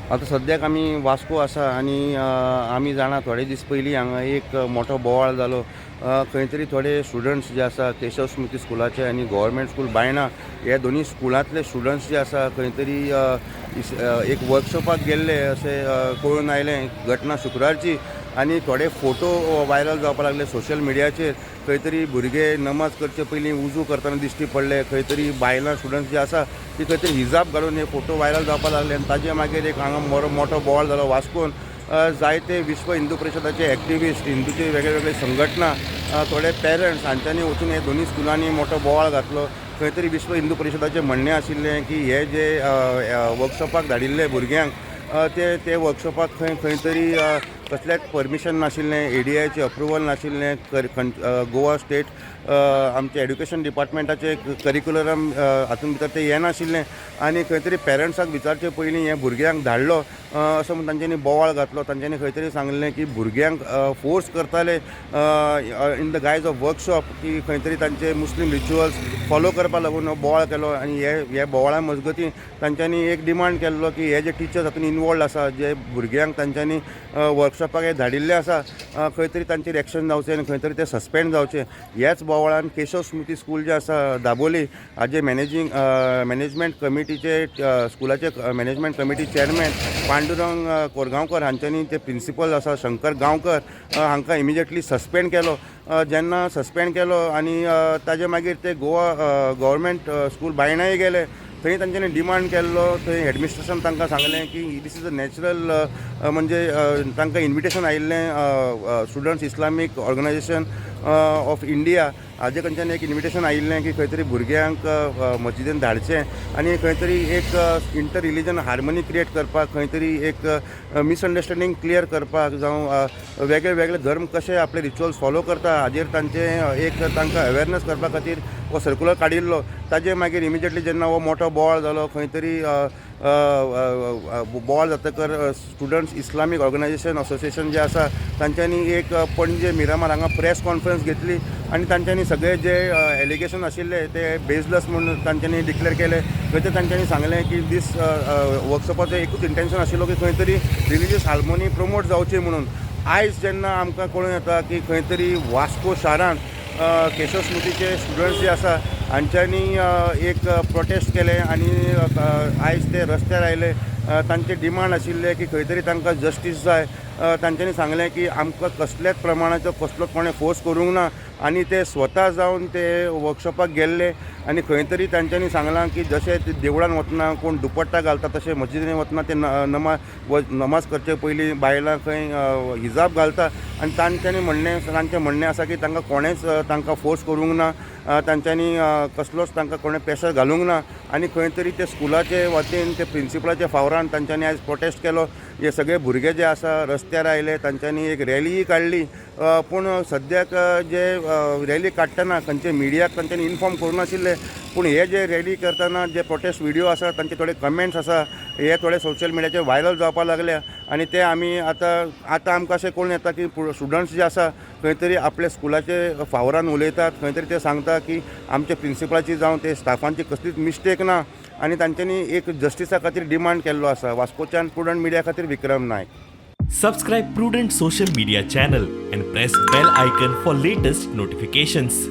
आतां सद्याक आमी वास्को आसा आनी आमी जाणा, थोडे दीस पयलीं हांगा एक मोठो बोवाळ जालो. खंय तरी थोडे स्टुडंट्स जे आसा केशव स्मृती स्कुलाचे आनी गव्हर्मेंट स्कूल बायणा, हे दोनी स्कुलांतले स्टुडंट्स जे आसा खंय तरी एक वर्कशॉपाक गेल्ले अशें कळून आयलें. घटना शुक्रारची आनी थोडे फोटो व्हायरल जावपाक लागले सोशल मिडियाचेर. खंय तरी भुरगे नमाज करचे पयलीं वुजू करतना दिश्टी पडले. खंय तरी बायलां स्टुडंट्स जे आसा ती खंय तरी हिजाब घालून हे फोटो व्हायरल जावपाक लागले आनी ताजे मागीर एक हांगा बरो मोठो बोवाळ जालो वास्कोन. जायते विश्व हिंदू परिशदाचे एक्टिविस्ट, हिंदूचे वेगळे वेगळे संघटना, थोडे पेरंट्स हांच्यांनी वचून हे दोनूय स्कुलांनी मोठो बोवाळ घातलो. खंय तरी विश्व हिंदू परिशदाचें म्हणणें आशिल्लें की हे जे वर्कशॉपाक धाडिल्ले भुरग्यांक, ते ते वर्कशॉपाक खंय खंय तरी कसलेंच परमिशन नाशिल्लें, एडीआयचें अप्रुवल नाशिल्लें, गोवा स्टेट आमचे एड्युकेशन डिपार्टमेंटाचे करिक्युलम हातूंत भितर तें येनाशिल्लें आनी खंय तरी पेरंट्साक विचारचे पयलीं हे भुरग्यांक धाडलो असो म्हूण तांच्यांनी बोवाळ घातलो. तांच्यांनी खंय तरी सांगलें की भुरग्यांक फोर्स करताले in the guise of workshop की खंय तरी तांचे मुस्लीम रिच्युअल्स फॉलो करपा लागून हो बोवाळ केलो. आनी हे हे बोवाळा मजगतीं तांच्यांनी एक डिमांड केल्लो की हे जे टिचर्स हातूंत इनवॉल्ड आसा, जे भुरग्यांक तांच्यांनी वर्कशॉपाक हे धाडिल्ले आसा, खंय तरी तांचेर एक्शन जावचें आनी खंय तरी ते सस्पेंड जावचे. ह्याच बोवाळान केशव स्मृती स्कूल जे आसा दाबोली, हाजे मॅनेजमेंट कमिटीचे, स्कुलाचे management committee chairman Pandurang Korgaonkar हांच्यांनी ते प्रिंसिपल आसा शंकर गांवकर हांकां इमिजिएटली सस्पेंड केलो. जेन्ना सस्पेंड केलो आनी ताजे मागीर ते गोवा गव्हर्मेंट स्कूल बायणाय गेले. थंय तांच्यांनी डिमांड केल्लो. थंय एडमिनिस्ट्रेशन तांकां सांगलें की this is a natural, म्हणजे तांकां इन्विटेशन आयिल्लें, students Islamic organisation of India हाजे कडच्यान एक इन्विटेशन आयिल्लें की खंय तरी भुरग्यांक मस्जिदीन धाडचें आनी खंय तरी एक इंटर रिलीजन हार्मनी क्रिएट करपाक, खंय तरी एक मिसअंडरस्टँडींग क्लियर करपाक जावं वेगळे वेगळे धर्म कशे आपले रिच्युअल्स फॉलो करता हाजेर तांचें एक तांकां अवेरनस करपा खातीर हो सर्कुलर काडिल्लो. ताजे मागीर इमिजिएटली जेन्ना हो मोठो बोवाळ जालो, खंय तरी बोवाळ जातकर स्टुडंट्स इस्लामीक ऑर्गनायझेशन असोसिएशन जे आसा तांच्यांनी एक पणजे मिरामार हांगा प्रेस कॉन्फरन्स घेतली आनी तांच्यांनी सगळे जे एलिगेशन आशिल्ले ते बेजलस म्हूण तांच्यांनी डिक्लेअर केले. खंय तरी तांच्यांनी सांगलें की दीस वर्कशॉपाचो एकूच इंटेन्शन आशिल्लो की खंय तरी रिलिजियस हार्मोनी प्रमोट जावची म्हणून. आयज जेन्ना आमकां कळून येता की खंय तरी वास्को शारांत केशव स्मृतीचे स्टुडंट्स जे आसा हांच्यांनी एक प्रोटेस्ट केले आनी आयज ते रस्त्यार आयले. तांचे डिमांड आशिल्ले की खंय तरी तांकां जस्टीस जाय. तांच्यांनी सांगलें की आमकां कसल्याच प्रमाणाचो कसलो कोणें फोर्स करूंक ना आनी ते स्वता जावन ते वर्कशॉपाक गेल्ले आनी खंय तरी तांच्यांनी सांगलां की जशें ते देवळान वतना कोण दुपट्टा घालता, तशें मस्जिदीन वतना ते नमाज करचे पयलीं बायलां खंय हिजाब घालता. आनी तांच्यांनी म्हणणें, तांचें म्हणणें आसा की तांकां कोणेंच तांकां फोर्स करूंक ना, तांच्यांनी कसलोच तांकां कोणें प्रेशर घालूंक ना आनी खंय तरी ते स्कुलाचे वतीन ते प्रिंसिपलाच्या फावरान तांच्यांनी आयज प्रोटेस्ट केलो. हे सगळे भुरगे जे आसा रस्त्यार आयले, तांच्यांनी एक रॅलीय काडली. पूण सद्याक जे रॅली काडटना खंयचे मिडियाक तांच्यांनी इन्फॉर्म करूं नाशिल्ले. पूण हे जे रॅली करतना जे प्रोटेस्ट व्हिडियो आसा, तांचे थोडे कमेंट्स आसा, हे थोडे सोशल मिडियाचेर व्हायरल जावपाक लागल्या आनी ते आमी आतां आतां आमकां अशें कळून येता की स्टुडंट्स जे आसा खंय तरी आपल्या स्कुलाचे फावरान उलयतात. खंय तरी ते सांगता की आमच्या प्रिंसिपलाची जावं ते स्टाफांची कसलीच मिस्टेक ना आनी तांच्यांनी एक जस्टिसा खातीर डिमांड केल्लो आसा. वास्कोच्यान प्रुडंट मिडिया खातीर विक्रम Naik. Subscribe Prudent Social Media channel and press bell icon for latest notifications.